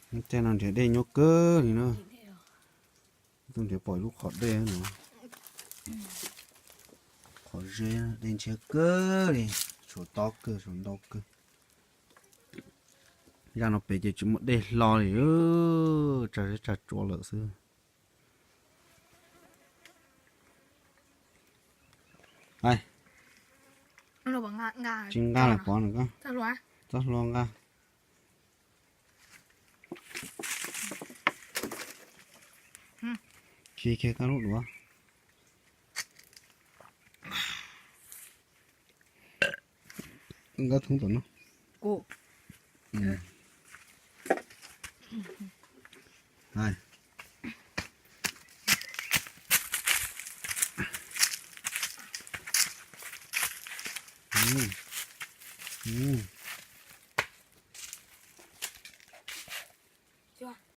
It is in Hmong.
Tej no nrhiav dej nyuaj kawg li na. Tuaj nrhiav pom ib lub qhov dej no. Qhov ze, dej ntshiab kawg li. Tshuav tob kawg, tshuav ntau kawg. Zaj no pem ces tsis muaj dej hlo li, tsag zeb tsag tsuav lawm xwb. Tsis nqa los pov no, txhob hlo nqa. Tsis kiag koj lub duav. Nkawd thoob tom no.